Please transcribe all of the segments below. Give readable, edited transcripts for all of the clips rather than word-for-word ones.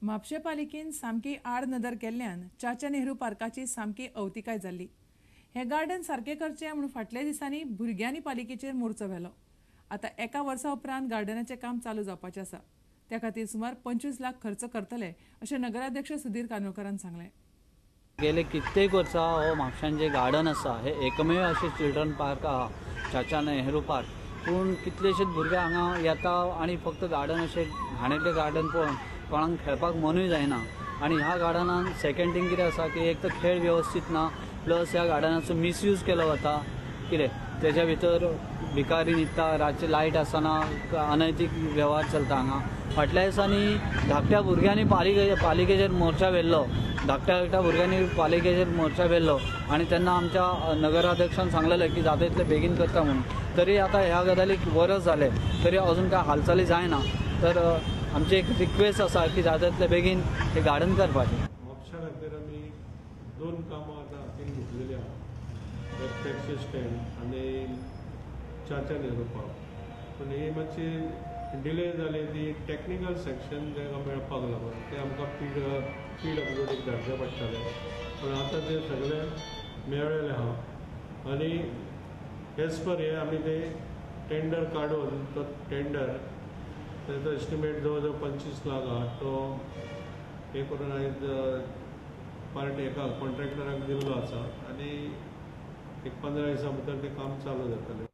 म्हापशें पालिकेन सामकी आडनदर केल्ल्यान चाचा नेहरू पार्काची सामकी अवतिकाय जाल्ली. हें गार्डन सारकें करचें म्हणून फाटल्या दिसांनी भुरग्यांनी पालिकेचेर मोर्चो व्हेलो. आतां एका वर्सा उपरांत गार्डनाचें काम चालू जावपाचें आसा. त्या खातीर सुमार 25 लाख खर्च करतले अशें नगराध्यक्ष सुधीर कानोळकरान सांगलें. गेले कित्येक वर्सां हो म्हापशान जे गार्डन आसा हे एकमेव अशें चिल्ड्रन पार्क आहा, चाचा नेहरू पार्क. पूण कितलेशेच भुरगे हांगा येता आनी फक्त गार्डन अशें घाणेरडें गार्डन पळोवन कोणाक खेळपाक मनूय जायना. आनी ह्या गार्डनान सेकंड थींग कितें आसा की एक तर खेळ व्यवस्थीत ना, प्लस ह्या गार्डनाचो मिसयूज केलो वता. कितें तेज्या भितर भिकारी न्हिदता, रातचे लायट आसना, अनैतीक वेव्हार चलता हांगा. फाटल्या दिसांनी धाकट्या भुरग्यांनी पालिकेचेर मोर्चा व्हेल्लो, धाकट्या धाकट्या भुरग्यांनी पालिकेचेर मोर्चा व्हेल्लो आनी तेन्ना आमच्या नगराध्यक्षान सांगलेलें की जाता तितलें बेगीन करता म्हणून. तरी आतां ह्या गजालीक वरस जालें तरी अजून कांय हालचाली जायना. तर आमची एक रिक्वेस्ट आसा की जाता तितलें बेगीन हें गार्डन करपाचें. म्हापशा खातीर आमी दोन कामां आतां हातीन घेतलेली आहा, एक टॅक्सी स्टँड आनी चाचा नेहरू पार्क. पूण ही मातशी डिले जाली ती टॅक्निकल सेक्शन तांकां मेळपाक लागून तें आमकां पी डब्ल्यू डीक धाडचें पडटालें. पूण आतां तें सगळें मेळ्ळेलें आहा आनी एज पर हें आमी तें टेंडर काडून तो टेंडर ताचो एस्टिमेट जवळ जवळ 25 लाख आहा, तो हे करून आयज पार्टी एका कॉन्ट्रॅक्टराक दिल्लो आसा आनी एक 15 दिसां भितर तें काम चालू जातलें.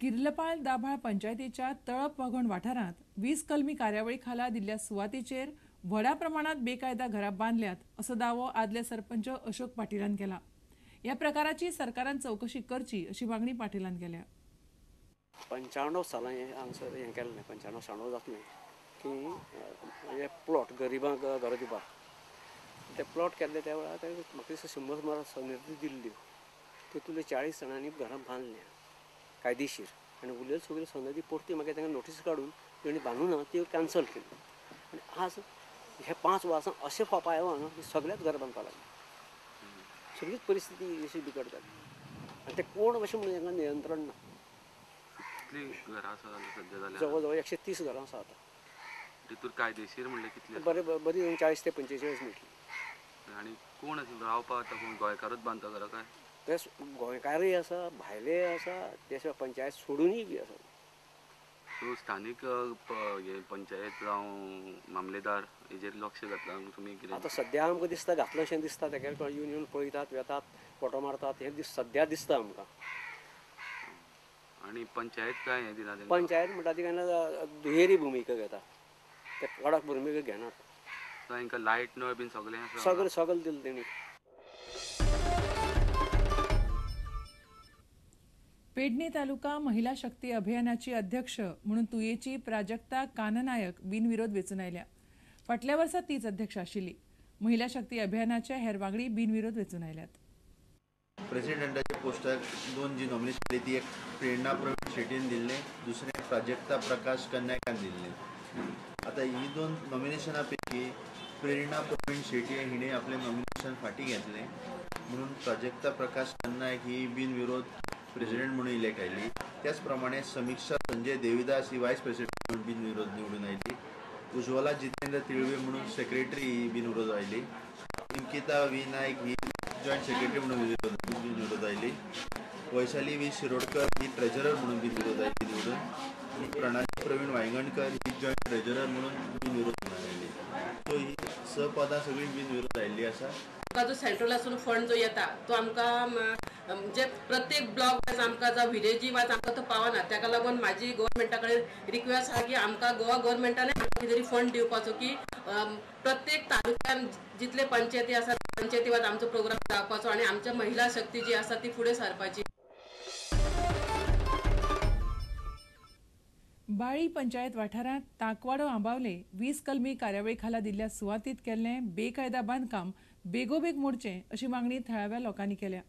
किर्लपाळ दाभाळ पंचायतीच्या तळप वाघोण वाठारांत 20 कलमी कार्यावळी खाला दिल्ल्या सुवातेचेर व्हडा प्रमाणात बेकायदा घरां बांदल्यात असो दावो आदले सरपंच अशोक पाटीलान केला. ह्या प्रकाराची सरकारान चवकशी करची अशी मागणी पाटीलान केल्या. 95 सालां हें हांगसर हें केल्लें, 95 96 जातलें की हे प्लॉट गरिबांक घरां दिवपाक ते प्लॉट केल्ले त्या वेळार म्हाका दिसता 100 सुमार सनदी दिल्ल्यो, तितूंतले 40 जाणांनी घरां बांदल्या कायदेशीर आनी उरलेली सगळ्यो सनदी परती मागीर तांकां नोटीस काडून तेणी बांदूं ना त्यो कॅन्सल केल्यो. आनी आज हे 5 वर्सां अशें फोपायो न्हू की सगळ्याच घरां बांदपाक लागले, सगळीच परिस्थिती अशी बिकट जाली आनी ते कोण अशें म्हणून तांकां नियंत्रण ना. जवळ जवळ 130 घरां आसा आतां. तितूर कायदेशीर म्हणल्यार कितले? बरे बरी 40 ते 45 मेळटली. आनी कोण रावपाक आतां कोण गोंयकारूच बांदता घरां काय? ते गोंयकारय आसा, भायलेय आसा, ते शिवाय पंचायत सोडूनय बी आसा. सो स्थानीक पंचायत जावं मामलेदार हेजेर लक्ष घातलां तुमी कितें? आतां सद्या आमकां दिसता घातलें अशें दिसता, तेगेले कडेन येवन येवन पळयतात, वेतात, फोटो मारतात, हें सद्या दिसता आमकां. आनी पंचायत काय हें दिना? पंचायत म्हणटा ती केन्ना दुहेरी भुमिका घेता, ते कडक भुमिका घेनात. तांकां लायट नळ बीन सगळें सगळें सगळें दिलें तेणी. पेडणे तालुका महिला शक्ती अभियानाची अध्यक्ष म्हणून तुयेची प्राजक्ता काननायक बिनविरोध वेंचून आयल्या. फाटल्या वर्सा तीच अध्यक्ष आशिल्ली. महिला शक्ती अभियानाच्या हेर वांगडी बिनविरोध वेंचून आयल्यात. प्रेसिडेंटाच्या पोस्टाक 2 जी नॉमिनेशन दिली, ती एक प्रेरणा प्रवीण शेटीन दिल्लें, दुसरें प्राजक्ता प्रकाश कन्याकान दिल्लें. आतां ही 2 नॉमिनेशनां पैकी प्रेरणा प्रवीण शेटी हिणें आपलें नॉमिनेशन फाटीं घेतलें म्हणून प्राजक्ता प्रकाश कन्नायक ही बिनविरोध प्रेसिडेंट म्हणून इलेक्ट आयली. त्याच प्रमाणे समिक्षा संजय देविदास ही वायस प्रेसिडेंट म्हणून बिनविरोध निवडून आयली. उज्वला जितेंद्र तिळवे म्हणून सेक्रेटरी ही बिनविरोध आयली. अंकिता व्ही नायक ही जॉयंट सेक्रेटरी म्हणून बिनविरोध आयली. वैशाली व्ही शिरोडकर ही ट्रेजरर म्हणून बिनविरोध आयली निवडून. आनी प्रणाली प्रवीण वायंगणकर ही जॉयंट ट्रेजरर म्हणून बिनविरोध म्हणून आयली. सो ही 6 पदां सगळीं बिनविरोध आयिल्ली आसा. आमकां जो सेंट्रलासून फंड जो येता तो आमकां म्हणजे प्रत्येक ब्लॉक वायज आमकां जावं विलेजी वायज आमकां तो पावना. ताका लागून म्हाजी गव्हर्मेंटा कडेन रिक्वेस्ट आसा की आमकां गोवा गव्हर्मेंटान आमकां कितें तरी फंड दिवपाचो की प्रत्येक तालुक्यान जितले पंचायती आसा पंचायती वायज आमचो प्रोग्राम जावपाचो आनी आमच्या महिला शक्ती जी आसा ती फुडें सरपाची. बाळी पंचायत वाठारांत तांकवाडो आंबावले 20 कलमी कार्यावळी खाला दिल्ल्या सुवातीत केल्लें बेकायदा बांदकाम बेगोबेग मोडचें अशी मागणी थळाव्या लोकांनी केल्या.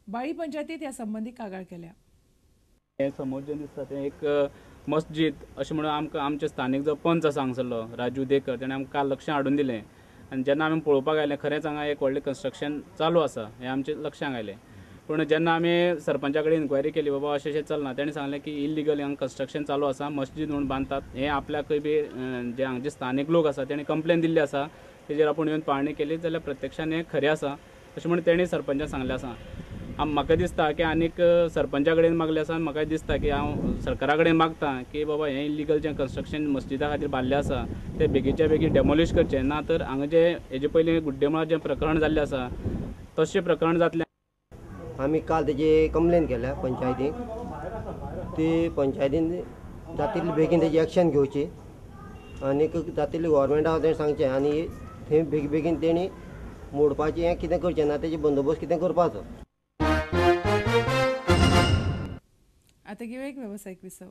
बाळी पंचायतीत ह्या संबंदी कागाळ केल्या. हें समोर जें दिसता तें एक मस्जिद अशें म्हणून आमकां आमचे स्थानीक जो पंच आसा हांगसरलो राजू देकर तेणें आमकां काल लक्षां हाडून दिलें आनी जेन्ना आमी पळोवपाक आयलें खरेंच हांगा एक व्हडलें कन्स्ट्रक्शन चालू आसा हें आमचें लक्षांत आयलें. पूण जेन्ना आमी सरपंचा कडेन इन्क्वायरी केली बाबा अशें अशें चलना, तेणें सांगलें की इलिगल हांगा कन्स्ट्रक्शन चालू आसा, मस्जिद म्हूण बांदतात, हें आपल्याकय बी जे हांगचे स्थानीक लोक आसा तेणी कंप्लेन दिल्ली आसा, तेजेर आपूण येवन पाळणी केली जाल्यार प्रत्यक्षान हें खरें आसा अशें म्हूण तेणी सरपंचान सांगलें आसा. म्हाका दिसता की आनीक सरपंचा कडेन मागलें आसा, म्हाका दिसता की हांव सरकारा कडेन मागता की बाबा हें इलिगल जें कन्स्ट्रक्शन मस्जिदा खातीर बांदलें आसा तें बेगीच्या बेगीन डेमोलिश करचें, ना तर हांगा जें हेजे पयलीं गुड्डेमळार जें प्रकरण जाल्लें आसा तशें प्रकरण जातलें. आमी काल तेजी कंप्लेन केल्या पंचायतीक, ती पंचायतीन जातिल्ली बेगीन तेजी एक्शन घेवची आनीक जातिल्ली गव्हर्मेंटा तेणें सांगचें आनी थंय बेगीन बेगीन तेणी मोडपाचें हें कितें करचें ना तेजे बंदोबस्त कितें करपाचो. आतां घेवया एक वेवसायीक विसव.